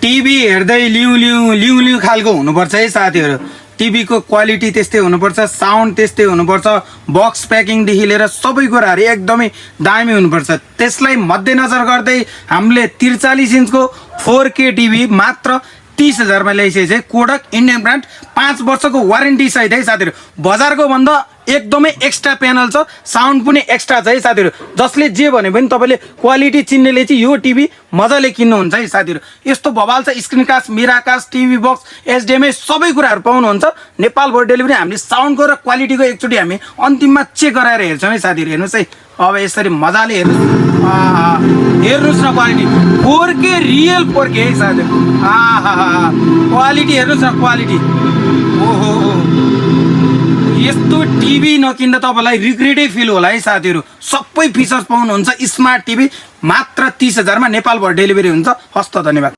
TV हेर्दै लिउ लिउ लिउ लिउ खालको हुनुपर्छ है साथीहरू। टिभीको क्वालिटी त्यस्तै हुनुपर्छ, साउन्ड त्यस्तै हुनुपर्छ, बक्स प्याकिङदेखि लिएर सबै कुराहरू एकदमै दामी हुनुपर्छ। त्यसलाई मध्यनजर गर्दै हामीले 43 इन्चको 4K टिभी मात्र 30,000 मा ल्याइसकेको छ। कोडक इन्डियन ब्रान्ड 5 वर्षको वारेन्टी सहित है साथीहरू। बजारको भन्दा एकदमै एक्स्ट्रा प्यानल छ, साउन्ड पनि एक्स्ट्रा छ है साथीहरू। जसले जे भने पनि तपाईँले क्वालिटी चिन्नेले चाहिँ यो टिभी मजाले किन्नुहुन्छ है साथीहरू। यस्तो भवाल छ, screen cast, Miracast, TV box, HDMI सबै कुराहरू पाउनुहुन्छ। नेपालभर डेलिभरी। हामीले साउन्डको र क्वालिटीको एकचोटि हामी अन्तिममा चेक गराएर हेर्छौँ है साथीहरू। हेर्नुहोस् है, अब यसरी मजाले हेर्नुहोस् न क्वालिटी। 4K रियल 4K है साथीहरू। क्वालिटी हेर्नुहोस् न क्वालिटी। ओहो, यस्तो टिभी नकिन्दा तपाईँलाई रिग्रेटै फिल होला है साथीहरू। सबै फिचर्स पाउनुहुन्छ स्मार्ट टिभी मात्र 30,000 मा नेपालभर डेलिभरी हुन्छ। हस्त, धन्यवाद।